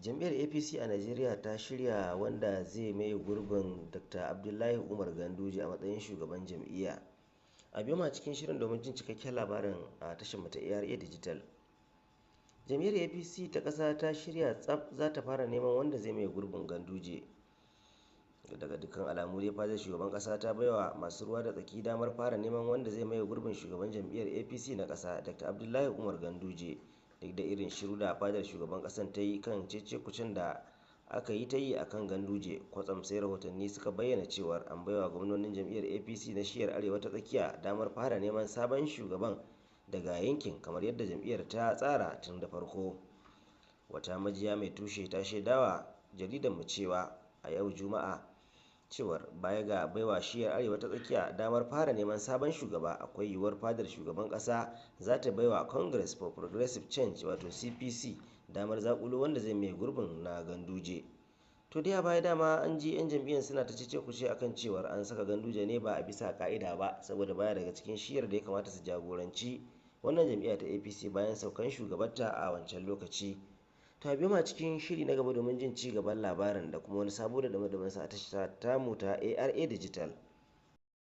Jam'iyyar APC a Najeriya ta shirya wanda zai maye gurbin Dr. Abdullahi Umar Ganduje a matsayin shugaban jam'iyya. A biyo mu a cikin shirin domin jin cikakken labarin a tashar mu ta ARA Digital. Jam'iyyar APC ta ƙasa ta shirya tsaf za ta fara neman wanda zai maye gurbin Ganduje. Daga dukkan alamu dai fadar shugaban ƙasa ta baiwa masu ruwa da tsaki damar fara neman wanda zai maye gurbin shugaban jam'iyyar APC na ƙasa, Dr. Abdullahi Umar Ganduje. Duk da irin shiru da fadar shugaban ƙasan ta yi kan cece-kucen da aka yi ta yi a kan Ganduje, kwatsam sai rahotanni suka bayyana cewar an baiwa gwamnonin jam'iyyar APC na shiyar Arewa ta Tsakiya damar fara neman sabon shugaban daga yankin, kamar yadda jam'iyyar ta tsara tun da farko. Wata majiya mai tushe ta shaidawa jaridar mu cewa a yau Juma'a cewar baya ga baiwa shiyar Arewa ta Tsakiya damar fara neman sabon shugaba, akwai yiwuwar fadar shugaban kasa za ta baiwa Congress for Progressive Change, wato CPC, damar zakulo wanda zai maye gurbin na Ganduje. To dai a baya dama an ji 'yan jam'iyyar suna ta cece kuce akan cewar an saka Ganduje ne ba a bisa ka'ida ba, saboda baya daga cikin shiyar da ya kamata su jagoranci wannan jam'iyya ta APC bayan saukan shugabarta a wancan lokaci. To a biyo mu a cikin shiri na gaba domin jin ci gaban labarin da kuma wani sabo da dumi sa a tashar tamu ta ARA Digital.